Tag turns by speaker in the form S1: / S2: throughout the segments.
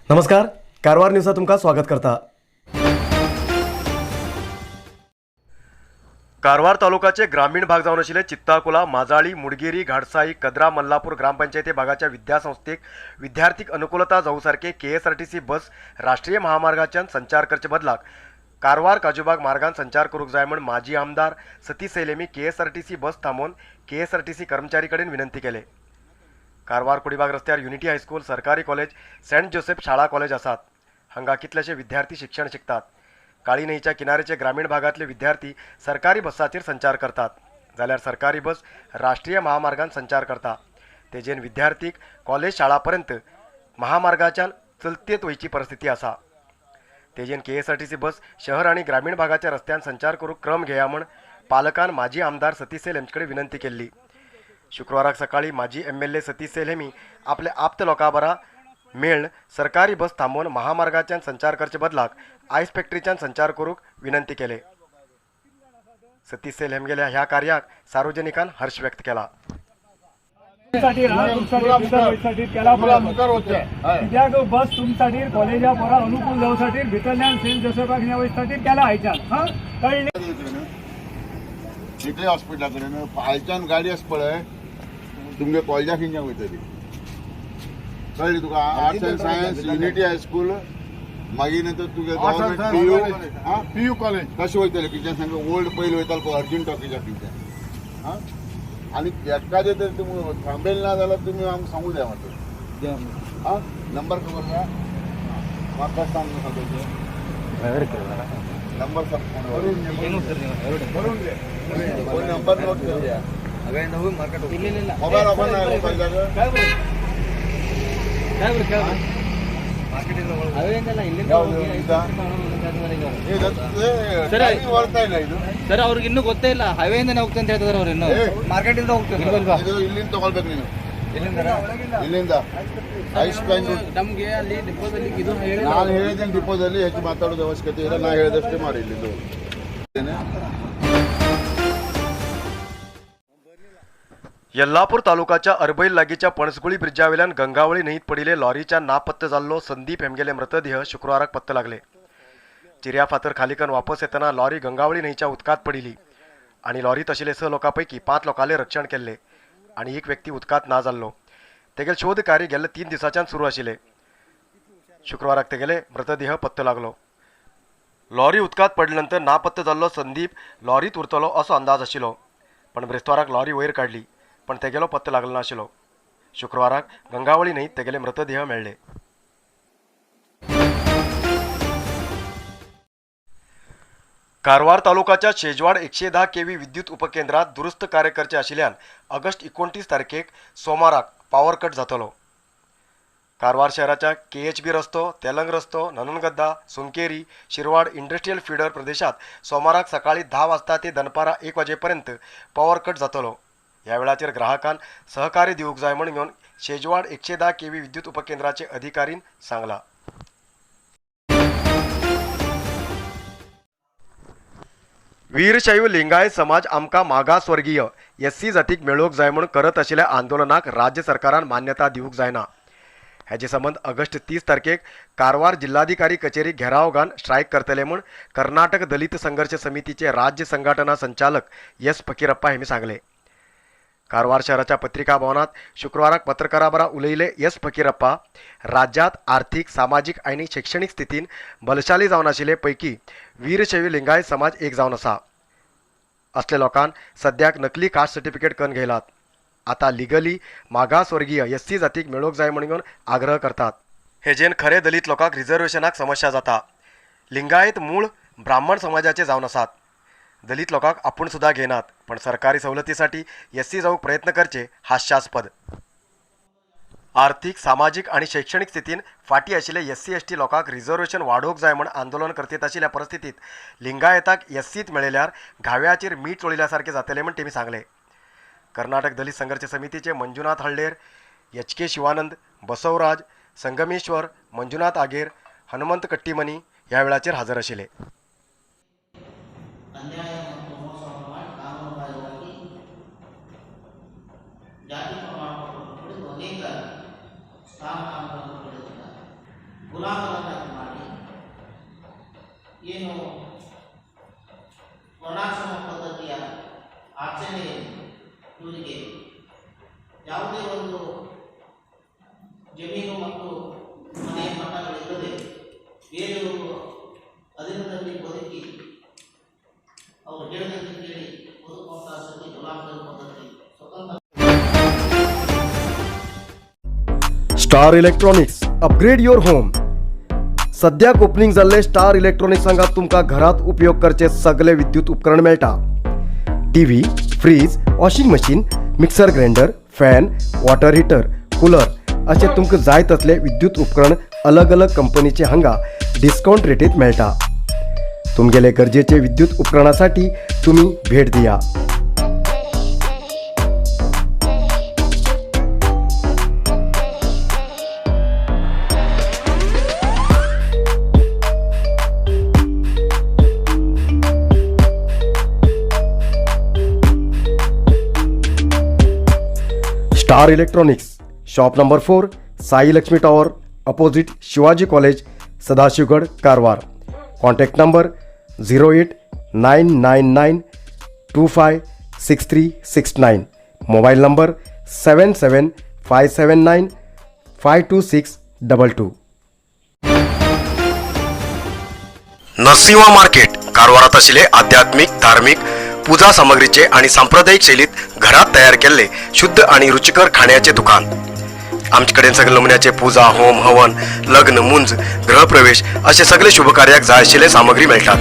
S1: नमस्कार, कारवार न्यूजात तुमकां स्वागत करता. कारवार तालुकाचे ग्रामीण भाग जावन आशिल्ले चित्ताकुला, माजाळी, मुडगेरी, घाडसाई, कदरा, मल्लापूर ग्रामपंचायती भागाच्या विद्यासंस्थेक विद्यार्थीक अनुकूलता जावं सारके केएसआरटीसी बस राष्ट्रीय महामार्गाच्यान संचार करचे बदलाक कारवार काजूबाग मार्गान संचार करूंक जाय म्हूण माजी आमदार सतीश सैलेमी केएसआरटीसी बस थांबोवन केएसआरटीसी कर्मचारी कडेन विनंती केले. कारवार कुडीबाग रस्त्यार युनिटी हायस्कूल, सरकारी कॉलेज, सेंट जोसेफ शाळा कॉलेज आसात. हांगा कितलेशे विद्यार्थी शिक्षण शिकतात. काळी न्हंयच्या किनारेचे ग्रामीण भागांतले विद्यार्थी सरकारी बसाचेर संचार करतात, जाल्यार सरकारी बस राष्ट्रीय महामार्गान संचार करता. तेजेन विद्यार्थीक कॉलेज शाळा पर्यंत महामार्गाच्यान चलतेत वयची परिस्थिती आसा. तेजेन केएसआरटीसी बस शहर आनी ग्रामीण भागाच्या रस्त्यान संचार करूंक क्रम घेया म्हूण पालकान माजी आमदार सतीश सैल हेंचे कडेन विनंती केल्ली. शुक्रवाराक सकाळी माजी एमएलए सतीश सैल हेमी आपले आप्त लोकां बरा मेळ्ळ सरकारी बस थांबोवन महामार्गाच्यान संचार करचे बदलाक आयस फॅक्टरीच्यान संचार करूंक विनंती केले. सतीश सैल हेमगेल्या ह्या कार्याक सार्वजनिकान हर्ष व्यक्त केला.
S2: बस तुमसाठी कॉलेजा पोरा अनुकूल जावसाठी भितरल्यान सेंट जोसेफाक वचसाठी केला आयच्यान कळ्ळें.
S3: इकडे हॉस्पिटला कडेन आयच्यान गाडी आसा पळय तुमगे कॉलेजा खंयच्यान वयतली कळ्ळी तुका. Arts and science, unity high school, मागीर नंतर तुगे गव्हर्मेंट पीयू पीयू कॉलेज कशें वयतले कितें सांग. ओल्ड पयलीं वयतालो पळय अर्जुन टॉकीजा खंयच्यान. आं आनी एकादें तर तुमी थांबयलें ना जाल्यार तुमी आमकां सांगू जाय मातशें. आं नंबर खबर ना म्हाका सांग सांगचे नंबर सांग. नंबर नोट कर. मोबाईल ओपन आहे.
S4: ಸರ್ ಅವ್ರಿಗೆ ಇನ್ನೂ ಗೊತ್ತೇ ಇಲ್ಲ, ಹೈವೇಯಿಂದನೇ ಹೋಗ್ತೇನೆ ಅಂತ ಹೇಳ್ತಿದಾರೆ ಅವ್ರು. ಇನ್ನೂ ಮಾರ್ಕೆಟ್ ಇಂದ ಹೋಗ್ತಾರೆ.
S3: ಇಲ್ಲಿಂದ ತಗೊಳ್ಬೇಕು ನೀನು, ಇಲ್ಲಿಂದ ಐಸ್ ಪ್ಲಾಂಟ್.
S4: ನಮ್ಗೆ ಅಲ್ಲಿ ಡಿಪೋದಲ್ಲಿ ಇದು
S3: ನಾನು ಹೇಳಿದ್ದೇನೆ, ಡಿಪೋದಲ್ಲಿ ಹೆಚ್ಚು ಮಾತಾಡೋದು ಅವಶ್ಯಕತೆ ಇಲ್ಲ. ನಾ ಹೇಳಿದಷ್ಟೇ ಮಾಡಿ ಇಲ್ಲಿಂದ.
S1: येल्लापूर तालुकाच्या अरबैल लागींच्या पणसगुळी ब्रिजा वयल्यान गंगावळी न्हंयत पडिल्ले लॉरीच्या नापत्त जाल्लो संदीप हेमगेले मृतदेह शुक्राराक पत्तो लागले. चिऱ्या फातर खाली करून वापस येतना लॉरी गंगावळी न्हंयच्या उदकांत पडिल्ली आनी लॉरींत आशिल्ले 6 लोकां पैकी 5 लोकांले रक्षण केल्ले आनी एक व्यक्ती उदकांत ना जाल्लो. तेगेले शोध कार्य गेल्ले 3 दिसांच्यान सुरू आशिल्ले. शुक्रवाराक तेगेले मृतदेह पत्तो लागलो. लॉरी उदकांत पडले नंतर नापत्त जाल्लो संदीप लॉरींत उरतलो असो अंदाज आशिल्लो, पण ब्रेस्ताराक लॉरी वयर काडली पण तेगेलो पत्तो लागलो नाशिल्लो. शुक्रवाराक गंगावळी न्हंयत तेगेले मृतदेह मेळ्ळे. कारवार तालुकाच्या शेजवाड 110 केव्ही विद्युत उपकेंद्रात दुरुस्त कार्य करचे आशिल्ल्यान ऑगस्ट 29 तारखेक सोमाराक पावर कट जातलो. कारवार शहराच्या केएचबी रस्तो, तेलंग रस्तो, नननगद्दा, सुंकेरी, शिरवाड इंडस्ट्रियल फिडर प्रदेशात सोमाराक सकाळी 10 वाजता ते दनपारा 1 वाजेपर्यंत पावर कट जातलो. ह्या वेळाचेर ग्राहकान सहकार्य दिवंक जाय म्हूण घेवन शेजवाड 110 केव्ही विद्युत उपकेंद्राचे अधिकारीन सांगला. वीरशैव लिंगायत समाज आमकां मागासवर्गीय एससी जातीक मेळोवंक जाय म्हूण करत आशिल्ल्या आंदोलनाक राज्य सरकारान मान्यता दिवंक जायना. हाचे संबंद ऑगस्ट 30 तारखेक कारवार जिल्हाधिकारी कचेरी घेराव घालून स्ट्रायक करतले म्हूण कर्नाटक दलित संघर्ष समितीचे राज्य संघटना संचालक एस फकीरप्पा हेमी सांगले. कारवार शहराच्या पत्रिका भवनात शुक्रवाराक पत्रकारां बरा उलयले एस फकीरप्पा राज्यात आर्थिक, सामाजिक आनी शैक्षणिक स्थितीन बलशाली जावन आशिल्ले पैकी वीरशैव लिंगायत समाज एक जावन आसा. असले लोकांक सद्याक नकली कास्ट सर्टिफिकेट करून घेयलात. आतां लिगली मागासवर्गीय एससी जातीक मेळोवंक जाय म्हणून आग्रह करतात. हेजेन खरे दलित लोकांक रिझर्वेशनाक समस्या जाता. लिंगायत मूळ ब्राह्मण समाजाचे जावन आसात. दलित लोकांक आपूण सुद्दां घेनात, पण सरकारी सवलतीसाठी एससी जावंक प्रयत्न करचे हास्यास्पद. आर्थिक, सामाजिक आनी शैक्षणिक स्थितीन फाटीं आशिल्ले एससी एसटी लोकांक रिझर्वेशन वाडोवंक जाय म्हूण आंदोलन करतीत आशिल्ल्या परिस्थितीत लिंगायताक एससीत मेळयल्यार घाव्याचेर मीठ चोळिल्ल्या सारकें जातलें म्हूण तेमी सांगलें. कर्नाटक दलित संघर्ष समितीचे मंजुनाथ हळ्ळेर, एच के शिवानंद, बसवराज, संगमेश्वर, मंजुनाथ आगेर, हनुमंत कट्टीमनी ह्या वेळाचेर हजर आशिल्ले.
S5: ಜಾತಿ ಪ್ರಮಾಣ ಪತ್ರ ಅನೇಕ ಸ್ಥಾನಮಾನಗಳನ್ನು ಪಡೆದಿದ್ದಾರೆ. ಗುಲಾಮರನ್ನಾಗಿ ಮಾಡಿ ಏನು ವರ್ಣಾಶ್ರಮ ಪದ್ಧತಿಯ ಆಚರಣೆಯಲ್ಲಿ ಇವರಿಗೆ ಯಾವುದೇ ಒಂದು ಜಮೀನು ಮತ್ತು ಮನೆಯ ಮಠಗಳಿಲ್ಲದೆ ಬೇರೆಯವರು ಅಧೀನದಲ್ಲಿ ಬದುಕಿ ಅವರು ಹೇಳಿದಂತೆ ಕೇಳಿ ಬದುಕುವಂತಹ ಸ್ಥಿತಿ ಗುಲಾಮರ ಪದ್ಧತಿ ಸ್ವತಂತ್ರ.
S1: Star electronics, upgrade your home. सद्याक ओपनिंग जाल्ले स्टार इलेक्ट्रॉनिक्स हांगा तुमकां घरांत उपयोग करचे सगळे विद्युत उपकरण मेळटा. TV, fridge, washing machine, mixer grinder, fan, water heater, cooler अशें तुमकां जाय तसले विद्युत उपकरण अलग अलग कंपनीचे हांगा डिस्कावंट रेटीत मेळटा. तुमगेले गरजेचे विद्युत उपकरणासाठी तुमी भेट दिया. Star electronics, shop number 4, Sai Lakshmi tower, opposite Shivaji college, Sadashivgad, Karwar. Contact number 08999256369. Mobile number 7757952622. Narasimha market कारवारात आशिल्ले आध्यात्मिक, धार्मिक पूजा सामग्रीचे आणि सांप्रदायिक शैलीत घरात तयार केल्ले शुद्ध आणि रुचिकर खाण्याचे दुकान. आमचे कडेन सगळे नमुन्याचे पूजा, होम, हवन, लग्न, मुंज, गृहप्रवेश असे सगळे शुभकार्याक जाय आशिल्ले सामग्री मेळटात.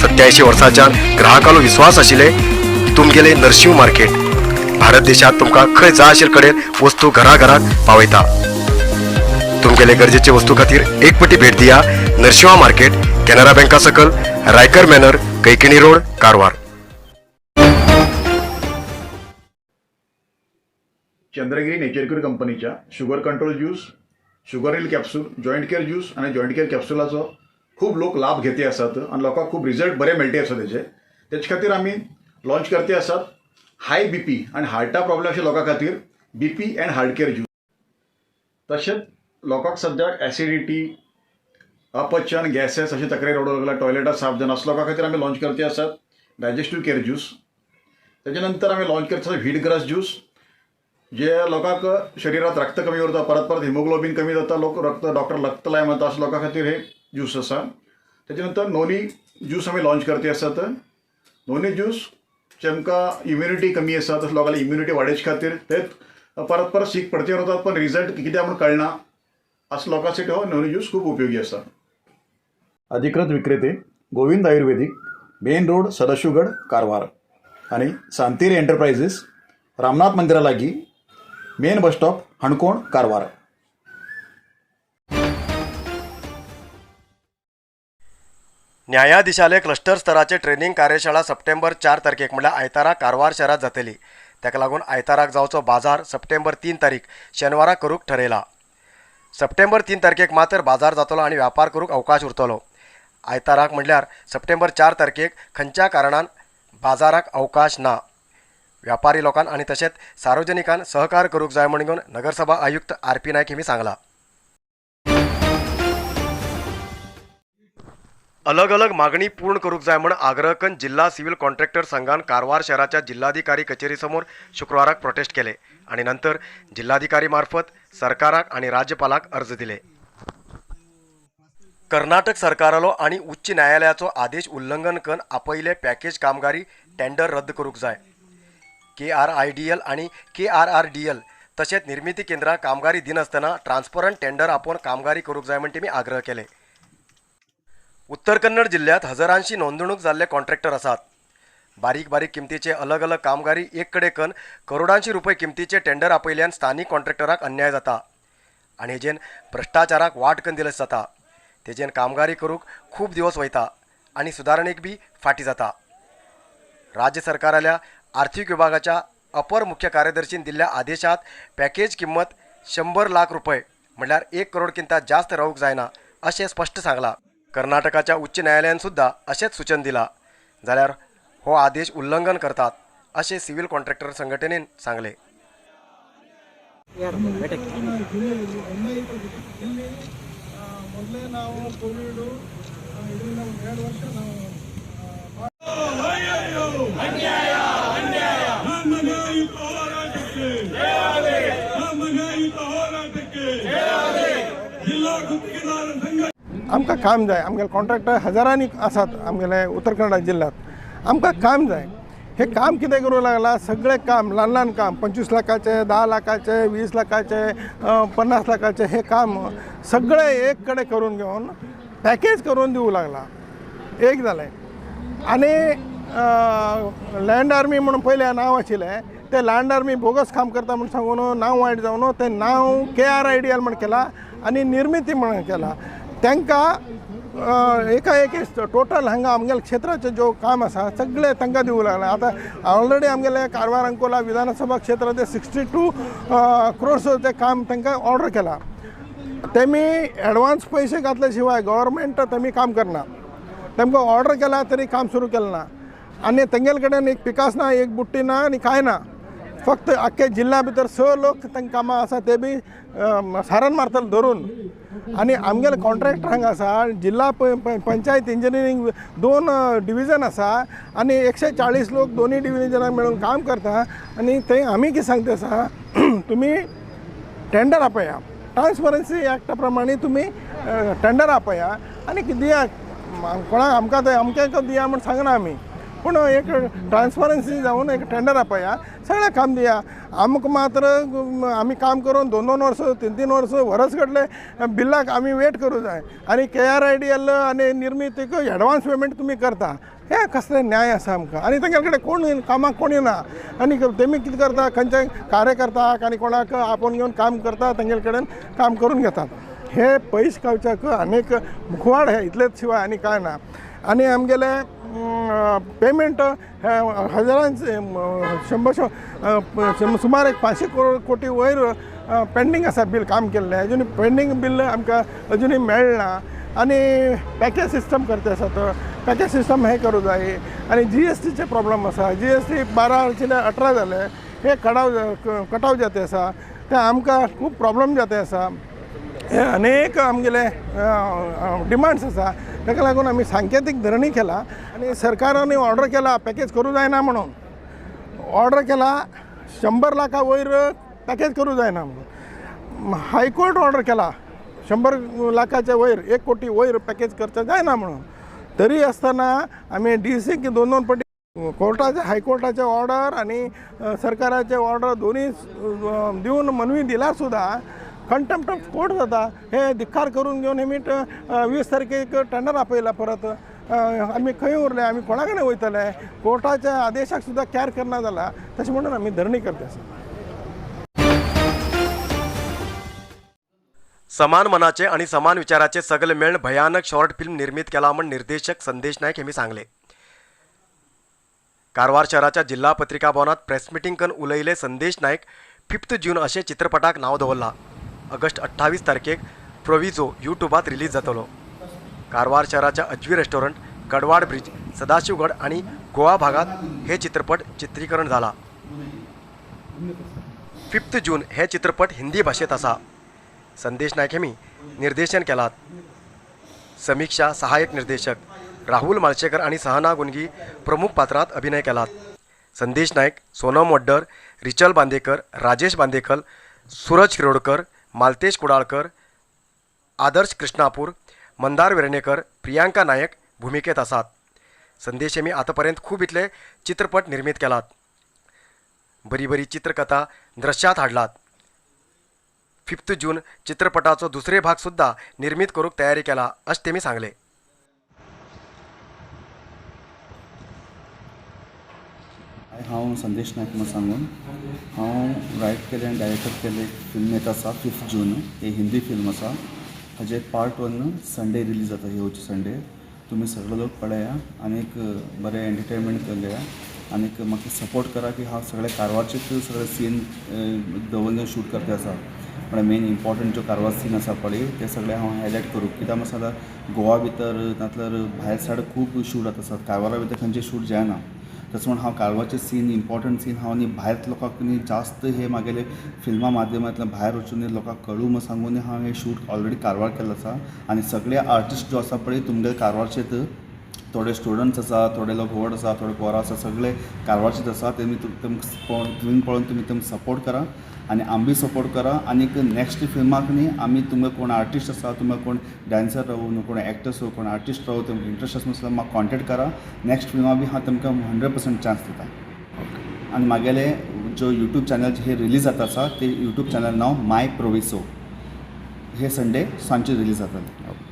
S1: 87 वर्सांच्यान ग्राहकालो विश्वास आशिल्ले तुमगेले नरशिंव मार्केट भारत देशात तुमकां खंय जाय आशिल्ले कडेन वस्तू घराघरात पावयता. तुमगेले गरजेचे वस्तू खातीर एक पटी भेट दिया नरशिंवा मार्केट, कॅनरा बँका सकल, Raikar manor, Kaikini road, Karwar.
S6: Chandragiri nature cure कंपनीच्या sugar control juice, sugar heal capsule, joint care juice आनी जॉयंट केअर कॅप्सुलाचो खूब लोक लाभ घेते आसात आनी लोकांक खूब रिजल्ट बरे मेळटे आसा तेजे. तेचे खातीर आमी लॉन्च करते आसात हाय बीपी आनी हार्टा प्रॉब्लेम अशे लोकां खातीर BP and heart care juice. तशेंच लोकांक सद्याक एसिडिटी, अपचन, गॅसेस अशी तक्रारी वाडूंक लागला, टॉयलेटां साफ जायना, असल्या लोकां खातीर आमी लॉन्च करते आसात डायजेस्टीव केअर ज्यूस. तेजे नंतर आमी लॉन्च करते आसात व्हीट ग्रास ज्यूस, जे लोकांक शरिरात रक्त कमी उरता, परत परत हिमोग्लोबीन कमी जाता, लोक रक्त डॉक्टर रक्त लाय म्हणता, अशा लोकां खातीर हे ज्यूस आसा. तेजे नंतर नोनी ज्यूस आमी लॉन्च करते आसात. नोनी ज्यूस जेमकां इम्युनिटी कमी आसा तशें लोकांली इम्युनिटी वाडोवचे खातीर, ते परत परत सीक पडते उरतात पण रिजल्ट कित्याक म्हूण कळना, असो लोकांसाठी हो नोनी ज्यूस खूब उपयोगी आसा. अधिकृत विक्रेते गोविंद आयुर्वेदिक, मेन रोड, सदाशिवगड, कारवार आनी सांतेरी एंटरप्रायझीस, रामनाथ मंदिरा लागीं, main bus stop, Canacona, Karwar.
S1: न्यायाधिशाले cluster स्तराचे ट्रेनिंग कार्यशाळा सप्टेंबर 4 तारखेक म्हणल्यार आयतारा कारवार शहरात जातली. ताका लागून आयताराक जावचो बाजार सप्टेंबर 3 तारीख शेनवारा करूंक ठरयला. सप्टेंबर 3 तारखेक मात्र बाजार जातलो आनी व्यापार करूंक अवकाश उरतलो. आयताराक म्हणल्यार सप्टेंबर 4 तारखेक खंयच्या कारणान बाजाराक अवकाश ना. व्यापारी लोकांक आनी तशेंच सार्वजनिकान सहकार करूंक जाय म्हणून नगरसभा आयुक्त आर.पी. नायक हेमी सांगला. अलग अलग मागणी पूर्ण करूंक जाय म्हूण आग्रह करून जिल्हा सिव्हिल कॉन्ट्रॅक्टर संघान कारवार शहराच्या जिल्हाधिकारी कचेरी समोर शुक्राराक प्रोटेस्ट केले आणि नंतर जिल्हाधिकारी मार्फत सरकाराक आणि राज्यपालाक अर्ज दिले. कर्नाटक सरकारालो आणि उच्च न्यायालयाचो आदेश उल्लंघन करून आपयले पॅकेज कामगारी टेंडर रद्द करूंक जाय. KRIDL आणि KRRDL तशेंच निर्मिती केंद्रां कामगारी दिनासतना ट्रान्सपरंट टेंडर आपोवन कामगारी करूंक जाय म्हूण तेमी आग्रह केले. उत्तर कन्नड जिल्ल्यांत हजारांशी नोंदणूक जाल्ले कॉन्ट्रॅक्टर आसात. बारीक बारीक किमतीचे अलग अलग कामगारी एक कडेन करून करोडांशी रुपये किमतीचे टेंडर आपयल्यान स्थानीक कॉन्ट्रॅक्टराक अन्याय जाता आनी हेजेन भ्रश्टाचाराक वाट करून दिलें जाता. तेजेन कामगारी करूंक खूब दिवस वयता आनी सुदारणेक बी फाटी जाता. राज्य सरकाराल्या आर्थिक विभागाच्या अपर मुख्य कार्यदर्शीन दिल्ल्या आदेशात पॅकेज किंमत 100 लाख रुपये म्हणल्यार 1 करोड किंता जास्त रावूंक जायना अशें स्पश्ट सांगलां. कर्नाटकाच्या उच्च न्यायालयान सुद्दां अशेंच सूचन दिलां जाल्यार हो आदेश उल्लंघन करतात अशें सिव्हिल कॉन्ट्रॅक्टर संघटनेन सांगलें.
S7: ಮೊದಲೇ ನಾವು ಕೋವಿಡು ಇದರಿಂದ ಒಂದು 2 ವರ್ಷ ನಾವು आमकां काम जाय. आमगेले कॉन्ट्रॅक्टर हजारांनी आसात आमगेले उत्तर कन्नडा जिल्ल्यांत. आमकां काम जाय. हे काम कितें करूं लागला, सगळें काम ल्हान ल्हान काम 25 लाखाचे, 10 लाखाचे, 20 लाखाचे, 50 लाखाचे हे काम सगळें एक कडेन करून घेवन पॅकेज करून दिवं लागला. एक जालें. आनी लँड आर्मी म्हणून पयलें नांव आशिल्लें, तें लँड आर्मी बोगस काम करता म्हूण सांगून नांव वायट जावन तें नांव KRIDL म्हण केलां आनी निर्मिती म्हणून केलां. तांकां एकाएक टोटल हांगा आमगेले क्षेत्राचें जो काम आसा सगळें तांकां दिवं लागलां. आतां ऑलरेडी आमगेले कारवार अंकोला विधानसभा क्षेत्राचें 62 क्रोर्साचें काम तांकां ऑर्डर केलां. तेमी एडवान्स पयशे घातले शिवाय गव्हर्मेंट तेमी काम करना. तांकां ऑर्डर केला तरी काम सुरू केलें ना. आनी तेंगेले कडेन एक पिकास ना, एक बुट्टी ना आनी कांय ना. फक्त आख्खे जिल्ल्या भितर 6 लोक तांकां कामां आसा ते बी सारण मारतले धरून. आनी आमगेले कॉन्ट्रॅक्टर हांगा आसा, जिल्हा पंचायत इंजिनियरींग 2 डिविजन आसा आनी 140 लोक दोनूय डिविजनाक मेळून काम करता. आनी ते आमी कितें सांगता आसा, तुमी टेंडर आपया, ट्रान्सपरन्सी एक्टा प्रमाणे तुमी टेंडर आपया आनी दिया कोणाक, आमकां ते अमक्याक दिया म्हूण सांगना आमी, पूण एक ट्रान्सपरन्सी जावन एक टेंडर आपया, सगळें काम दिया. आमकां मात्र आमी काम करून 2-2 वर्सां, 3-3 वर्सां, वरस घडले बिलाक आमी वेट करूं जाय. आनी KRIDL आनी निर्मितीक एडवान्स पेमेंट तुमी करता, हें कसलें न्याय आसा आमकां. आनी तेंगे कडेन कोण कामाक कोण येना. आनी तेमी कितें करता, खंयच्या कार्यकर्त्याक आनी कोणाक आपोवन घेवन काम करता, तेंगे कडेन काम करून घेतात. हे पयशे खावच्याक आनीक मुखवाड हे इतलेच शिवाय आनी कांय ना. आनी आमगेले पेमेंट हजारांचे 100 सुमार एक 500 कोटी वयर पेंडींग आसा बील काम केल्लें. अजून पेंडींग बील आमकां अजुनूय मेळना. आनी पॅकेज सिस्टम करता आसा, तो पॅकेज सिस्टम हें करूं जाय. आनी GSTचे प्रॉब्लम आसा. GST 12 आशिल्ले 18 जाले, हे कटाव जाते आसा, ते आमकां खूब प्रॉब्लम जाते आसा. हे अनेक आमगेले डिमांड्स आसा, ताका लागून आमी सांकेतीक धरणी केला. आनी सरकारान ऑर्डर केला पॅकेज करूं जायना म्हणून, ऑर्डर केला 100 लाखा वयर पॅकेज करूं जायना म्हणून. हायकोर्ट ऑर्डर केला 100 लाखाचे वयर, 1 कोटी वयर पॅकेज करचें जायना म्हणून. तरी आसतना आमी डीसीक 2-2 पटी कोर्टाचे, हायकोर्टाचे ऑर्डर आनी सरकाराचे ऑर्डर दोनूय दिवन मनवी दिल्यार सुद्दां कंटेम्प्ट ऑफ कोर्ट जाता. हे धिक्कार करून घेवन हेमी 20 तारखेक टेंडर आपयला परत. आमी खंय उरले, आमी कोणा कडेन वयतले? कोर्टाच्या आदेशाक सुद्दां कॅर करना जाला. तशें म्हणून आमी धरणी करता आसा.
S1: समान मनाचे आणि समान विचाराचे सगळे मेळून भयानक शॉर्ट फिल्म निर्मित केला म्हण निर्देशक संदेश नायक हेमी सांगले. कारवार शहराच्या जिल्हा पत्रिका भवनात प्रेस मिटिंग करून उलयले संदेश नायक 5 जून अशें चित्रपटाक नांव दवरला. ऑगस्ट 28 तारखेक प्रोविजो यूट्यूबात रिलीज जातलो. कारवार शहराच्या अजवी रेस्टॉरंट, गडवाड ब्रिज, सदाशिवगड आणि गोवा भागात हे चित्रपट चित्रीकरण झाला. 5 जून हे चित्रपट हिंदी भाषेत आसा. संदेश नायक हेमी निर्देशन केलात. समीक्षा सहाय्यक निर्देशक राहुल मालशेकर आणि सहना गुंगी प्रमुख पात्रात अभिनय केलात. संदेश नायक, सोनम वड्डर, रिचल बांदेकर, राजेश बांदेकर, सूरज शिरोडकर, मालतेश कुडाळकर, आदर्श कृष्णापूर, मंदार वेर्णेकर, प्रियांका नायक भूमिकेत आसात. संदेश हेमी आतापर्यंत खूब इतले चित्रपट निर्मित केलात. बरी बरी चित्रकथा दृश्यात हाडलात. 5 जून चित्रपटाचो दुसरे भाग सुद्धा निर्मित करूक तयारी केला अशें तेमी सांगले.
S8: हांव संदेश नायक म्हूण सांगून हांव रायट केलें आनी डायरेक्टर केल्लें फिल्म येता आसा 5 जून. ही हिंदी फिल्म आसा. हाजे पार्ट 1 संडे रिलीज जाता, येवचे संडे. तुमी सगळे लोक पळया आनीक बरें एंटरटेनमेंट करया आनीक म्हाका सपोर्ट करा की हांव सगळे कारवारचेच सगळे सीन दवरून शूट करता आसा. म्हळ्यार मेन इम्पॉर्टंट ज्यो कारवार सीन आसा पळय ते सगळे हांव हायलायट करूं. कित्याक म्हाका सांगता गोवा भितर नातल्यार भायर सायड खूब शूट जाता आसा, कारवारा भितर खंयचे शूट जायना. तशें म्हण हांव कारवारचे सीन, इम्पॉर्टंट सीन हांव न्ही भायर लोकांक न्ही जास्त हे मागेले फिल्मा माध्यमांतल्यान भायर वचून न्ही लोकांक कळूं म्हूण सांगून न्ही हांव हें शूट ऑलरेडी कारवार केल्लो आसा. आनी सगळे आर्टिस्ट जो आसा पळय तुमगेले कारवारचेच, थोडे स्टुडंट्स आसा, थोडे लोक व्हड आसा, थोडे पोरां आसा, सगळे कारवारचेच आसा. तेमी तुमकां फिल्म पळोवन तुमी तुमकां सपोर्ट करा आनी आमी सपोर्ट करा. आनीक नॅक्स्ट फिल्माक न्ही आमी तुमकां कोण आर्टिस्ट आसा, तुमकां कोण डांसर रावूं न्हू, कोण एक्टर्स रावूं, कोण आर्टिस्ट रावूं, तुमकां इंट्रस्ट आसा जाल्यार म्हाका कॉन्टेक्ट करा. नॅक्स्ट फिल्मा बी हांव तुमकां 100% चान्स दिता. आनी मागेले जो यूट्यूब चॅनल हे रिलीज जाता आसा ते यूट्यूब चॅनल नांव माय प्रोविसो, हे संडे सांजचे रिलीज जातले.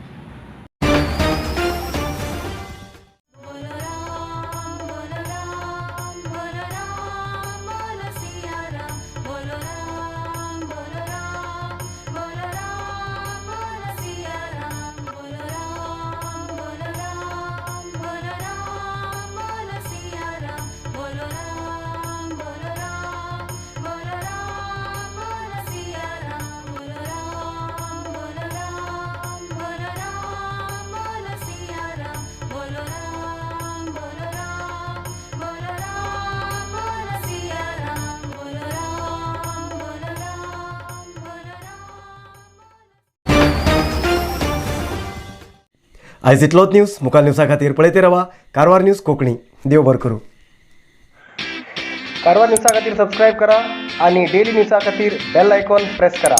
S1: आयज इतलोच न्यूज. मुखार न्यूजा खातीर पळयते रावा कारवार न्यूज कोंकणी. देव बरो करूं. कारवार न्यूजा खातीर सबस्क्रायब करा आणि डेली न्यूजा खातीर बेल आयकॉन प्रेस करा.